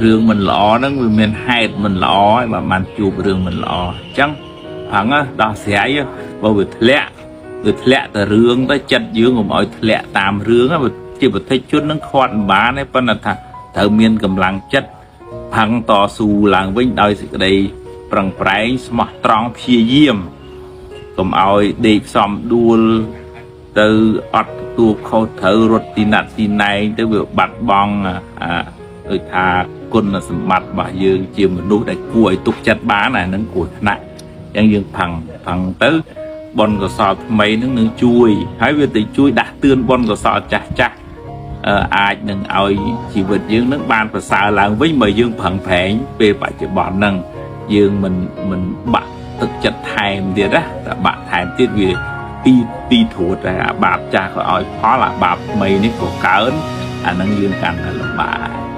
រឿងមិនល្អហ្នឹងវាមានហេតុមិនល្អហើយបើបានជួបរឿងមិនល្អអញ្ចឹងផឹងដោះស្រាយបើវាធ្លាក់វាធ្លាក់តែរឿងទៅចិត្តយើងកុំឲ្យធ្លាក់តាមរឿងណាជាប្រតិជននឹងខាត់មិនបានទេប៉ុន្តែថាត្រូវមានកម្លាំងចិត្តផឹងតស៊ូឡើងវិញដោយសេចក្តីប្រឹងប្រែងស្មោះត្រង់ព្យាយាមកុំឲ្យដេកផ្សំដួលទៅអត់ទទួលខុសត្រូវរត់ទីណាត់ទីណែងទៅវាបាត់បង់អាដូចថាគុណសម្បត្តិរបស់យើងជាមនុស្សដែលគួរឲ្យទុកចិត្តបានអាហ្នឹងគ្រោះថ្នាក់អញ្ចឹងយើងផឹងផឹងទៅបុណ្យកុសលថ្មីហ្នឹងនឹងជួយហើយវាទៅជួយដាស់តឿនបុណ្យកុសលចាស់ចាស់អាចនឹងឲ្យជីវិតយើងនឹងបានប្រសើរឡើងវិញបើយើងប្រឹងប្រែងពេលបច្ចុប្បន្នហ្នឹងយើងមិនបាក់ទឹកចិត្តថែមទៀតណាតែបាក់ថែមទៀតវាពីរពីរត្រួតតែអាបាបចាស់ក៏ឲ្យផលអាបាបថ្មីនេះក៏កើនអាហ្នឹងយើងកាន់តែលំបាក។